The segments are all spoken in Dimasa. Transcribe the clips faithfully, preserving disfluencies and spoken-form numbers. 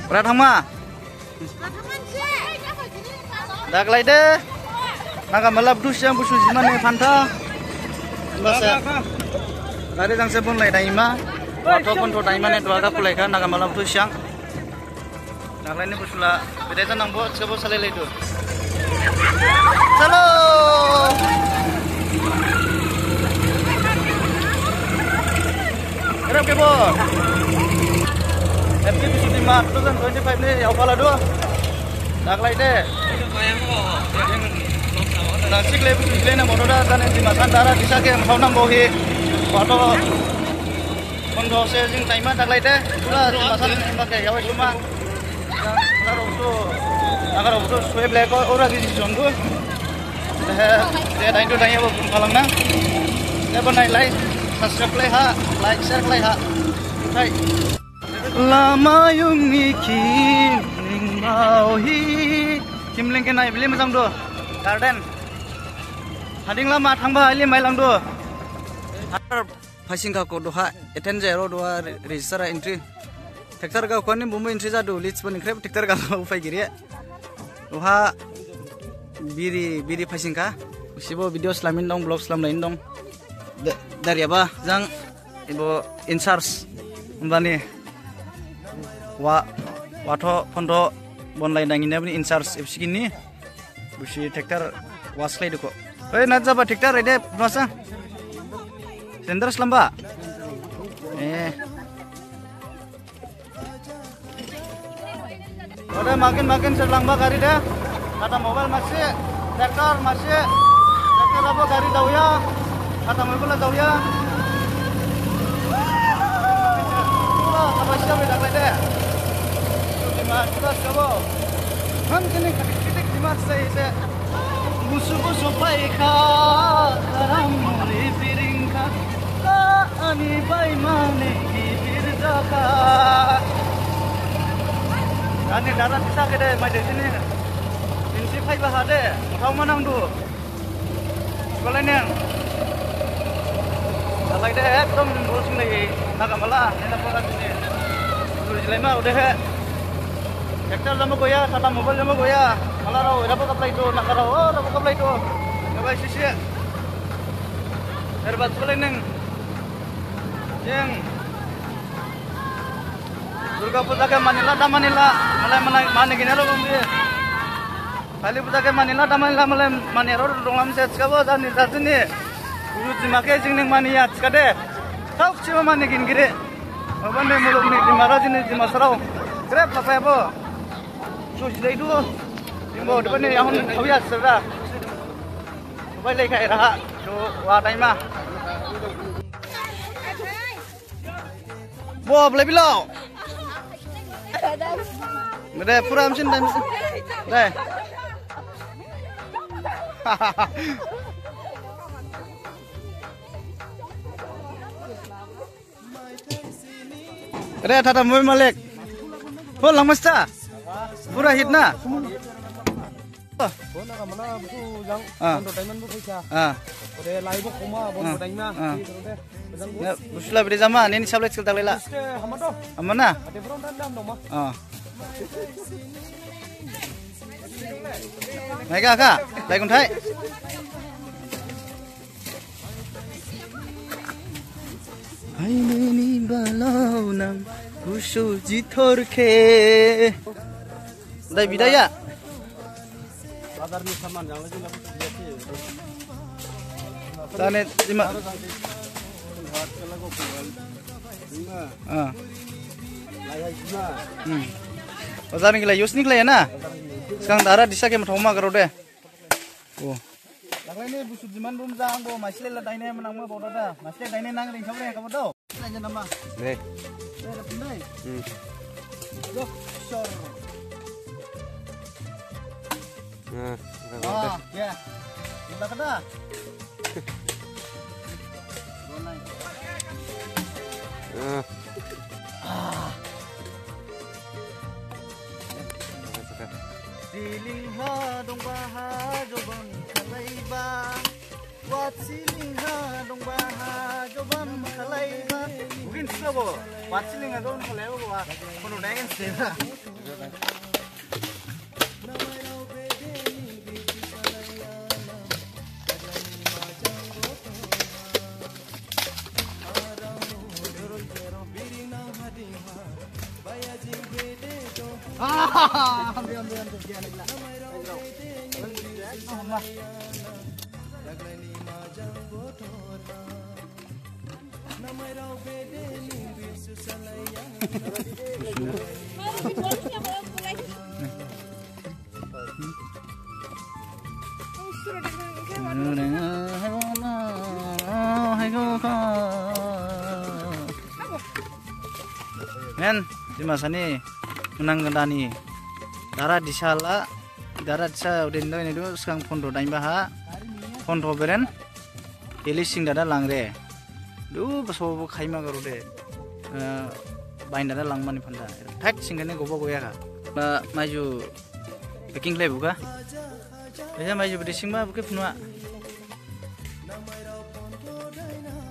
Bra thangma. Daglai de. Naga mala buthu siang Busu jimane phantha. Basa. Gari jangse bonlai daima. Watho bontho daima ne duha ga phulaikha naga mala buthu siang. Daglai ni Busu la bede janang bo sebo salai laidu. Chalo. Erap kebo. F T P City Mart two thousand twenty-five ni yaophaladu. Daglai de. Nasik le Busu le na mono da jane Dimasa dara disa khe mthao nang bo hi. Watho. Bontho se jing daima daglai de. Pura Dimasa ni ma khe yaoi luma. Nagarao buthu, nagarao buthu soi black ora gisi jondu. He, he, dain tu dain abo bung phalang na. Ebo nai like, subscribe khlai ha, like, share khlai ha. Hai. Lama yung ni Khimling bao hi. Khimling khe nai bili majang du. Garden. Hading lama thangba ili mailang du. Phaisingkha ko duha attend jai ro duha re-, register a entry. Tractor ga khoni bumu entry jadu list bani khrep tractor ga upai giri. Duha biri biri phaisingkha. Sibo video slamin dong, vlog slam lain dong. Da-, daryaba jang ibo in charge. Bani wa watho bontho bonlai dangina bani in charge F C ni. Busi tractor wash khlai dukho. Oi, na jaba tractor ede masa. Sender slamba. Eh. Ode makin makin serlangba gari de. Tata Mobile masi, tractor masi, tractor abo gari dauya. Kata mai bula dauya. Wah, apa sih kami dapat deh? Lima belas kabo. Ham kini katik-katik lima saya ise. Musuh musuh paikha, karam muri piringkha. Ani bai mane gibir jaka. Ani dara bisa kede mai de sini. Insi phaiba hade, thau manang du. Sibalai neng. Alai de ekdom bol singlai naga mala, nena pora sini. Dul jilai ma udah he. Tractor jama goya, Tata Mobile jama goya. Mala rao, rabo kaplai tu, naga rao, oh, rabo kaplai tu. Kabai sisi. Erbat sibalai neng. Jeng. Durga Puja khe manila da manila, malai malai mani gini ro bumbi. Kali Puja khe manila da manila, malai mani ro donglam se chikabo jani jatini. Guru jima khe jing ning mani ya chikade. Thau chima mani gin giri. Obani muluk ni jima rajini jima sarau. Grep apa ya bo? Susi dai du. Jimbo debani yahon thau ya sera. Bai lai khai raha. Do wa daima. Bo, belai bilo. Gede, pura mesin dai. Dai. Gede, Tata Mobile malik. Bo, langmasta. Pura hit na. Bo naga mala buku jang, ah, bondo daiman bo phaikha. Ah. Ode lai bo khoma, bondo, ah, daima. Ah. Ode, ode, ya, Busu la bede jama, nini sablai chikal daglai la. Busu hama do. Hama na? Ade bron dan dam dong ma. Ah. Nai ga kha, lai gunthai. Haineni balao nang Busu jithor khe. Dai bidaya. Bazar ni saman jang lagi lagi. Tane ima. Ah. Hmm. Bazar ni khlai use ni khlai na. Sekarang dara disa khe mathoma karo de. Oh. Daglai ni Busu jiman bum jang bo maisle la daine manang ma bo da. Maisle daine nang ring khabre kabo do. Lain nama. Ne. Ne da pindai. Hmm. Yok sor. Nah, ah, ya. Kita kada. Bonai. Nah. Ah. Siling ha dongba ha joban khalaiba. Wat siling ha dongba ha joban khalaiba. Mungkin sabo. Wat siling ha joban khalaiba. Kono dai kan sila. Men, Dimasani menang gendani. Dara disa la, dara disa udah indo ini dulu sekarang pondro dain baha, pondro beren. Ili sing dada langre. Du baso bo khaima garu de. Eh, bain dada langmani phanda. Thak sing gane gobo goya kha. Ba maju packing khlai buka. Aja maju bede sing ba buke phunua.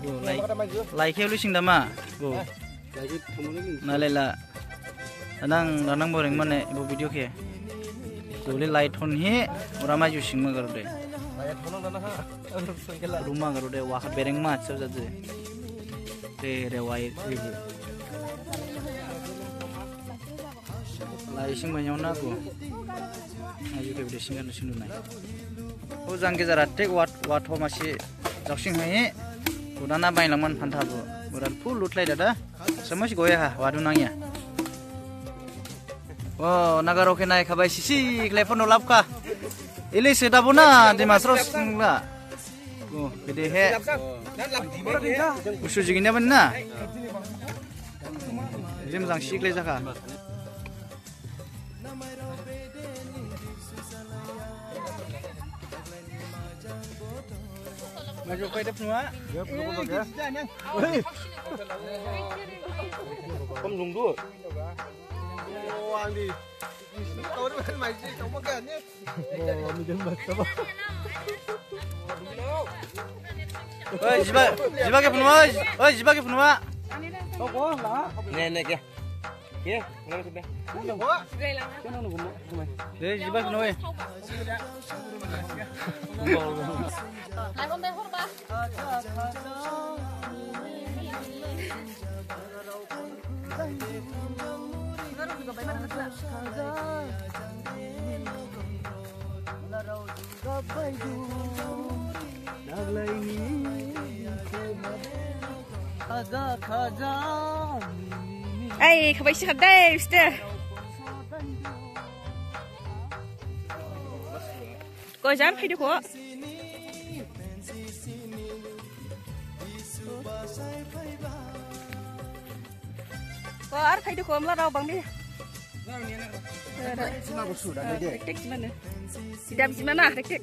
Go, lai. Lai khe ulu sing dama. Go. Nalela. Danang, danang boreng mane ibo video khe. Tuli light hon hi, ora maju singma garu de. Ruma garu de, wah bereng ma, sab jadu. Te rewai, ribu. Lai singma nyona go. Maju khe bede singma singdu nai. O jang ke jara tek wat, wat ho masi, jok sing hai. Udana bain langman phantha bo. Uran full lutlai dada. Samusi goya ha, wadu nangya. O, nagarao khe nai khabai sisi khlai phone lap kha. Ili se dabu na, Dimasarao singla. O, bede he. Usu jigin ya ban na. Jim jang si khlai jakha. Maju koi dep semua. Kom nunggu. Oh, ang di. Kau ni kan masih, kau makan ni. Oh, ami jangan baca, Pak. Oi, jiba, jiba khe phunua, oi, jiba khe phunua. Ne, ne, kya? Kya? Nang sudah. De, jiba phunua, oi. Ai, khabai si khadai, biste. Ko jar phaidu ko. Ko ar phaidu ko, mlarao bangbi. Tek tek jimane. Sidam jimana, tek tek.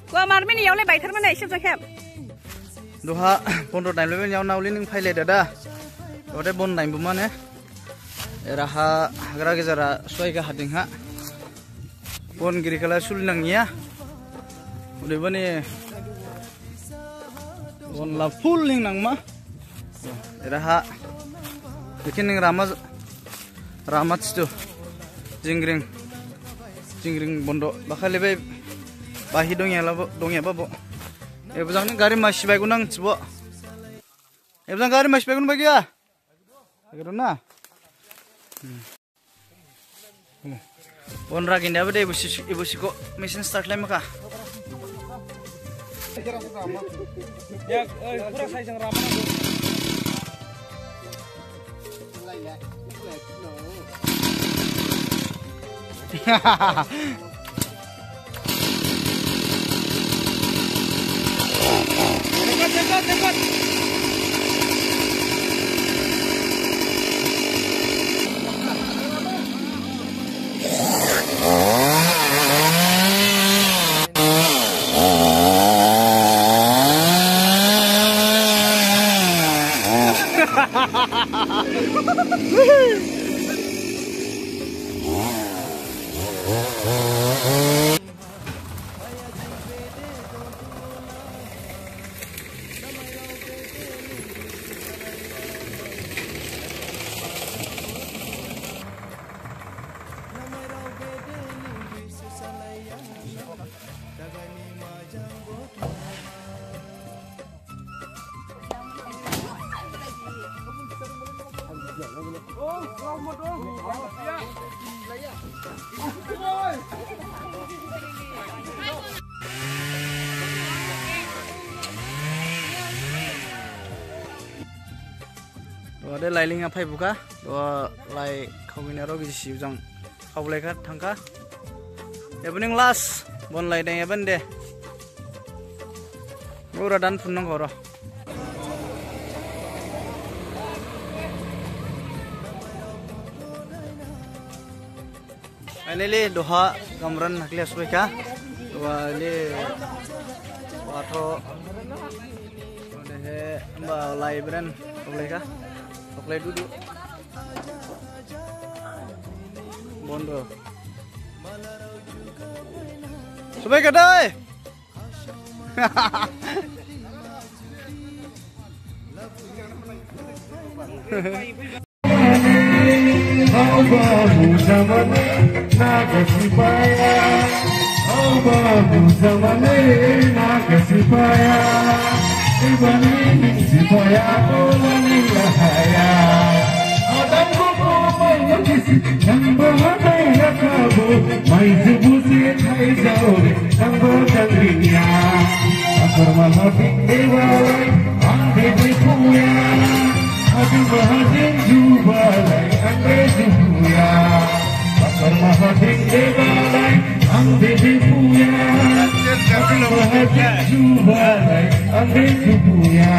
Ko mar mini yaole baithar mane, isep jakhem. Duha pondro dain leben yao nauli ning phaile dada. Ode bon dain bumane. Eraha hagra gejara suai ga hading ha. Bon giri kala suli nang ya. Udah bani bon la full ning nang ma. Eraha bikin ning rama rama tu jingring jingring bondo bakal lebe bahi dong ya labo dong ya babo. Ebo jang ni gari masi bai gunang cibo. Ebo jang gari masi bai gunang bagi ya. Agar na. Bon ragin dia bede ibu si ibu siko mesin start lem ka. Ya, eh, pura sai sang rama. De lailing a phaibukha, duha lai khaoginyarao gijisi jang khaoblaikha thangkha. Evening last, bon lai deng eben de. Ura dan phun nang khoro. Finally, duha Gamran hakhli sophaikha. Wali, watho, odehe, ba, lai bren, khaoblaikha. Khaoblai dudu. Bondo. Sophaikha dai. Aw babu zamane naga sipaya, aw babu zamane naga sipaya, ibani sipaya olani lahaya. Adam ko ko mai nokisi nang bahai rakabo, mai zubu se khai jaore. Tangbo tangrinya, akar maha bing debalai, ang debel puya. Akar maha bing jubalai, ang debel puya. Akar maha bing debalai, ang debel puya. Akar maha bing jubalai, ang debel puya.